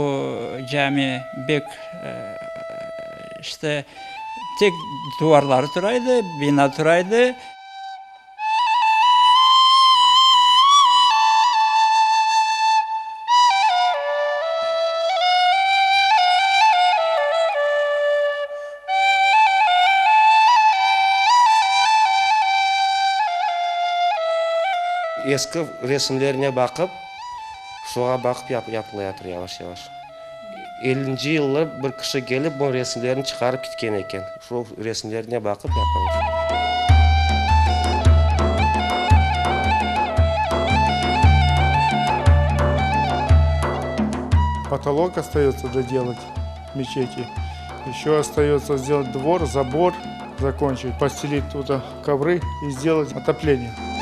Bu cami bek, işte, tek duvarları tura edi, bina tura edi. Eski resimlerine baqıp, şoğa baqıp yapılayatır yavaş-yavaş. Ellinci yıllar bir kişi kelip bu resimlerni çıqarıp ketken eken. Şo resimlerine baqıp yapamız. Potolok ostayotsa dodelat mечети. Еще остается сделать двор, забор, закончить, постелить туда ковры и сделать отопление.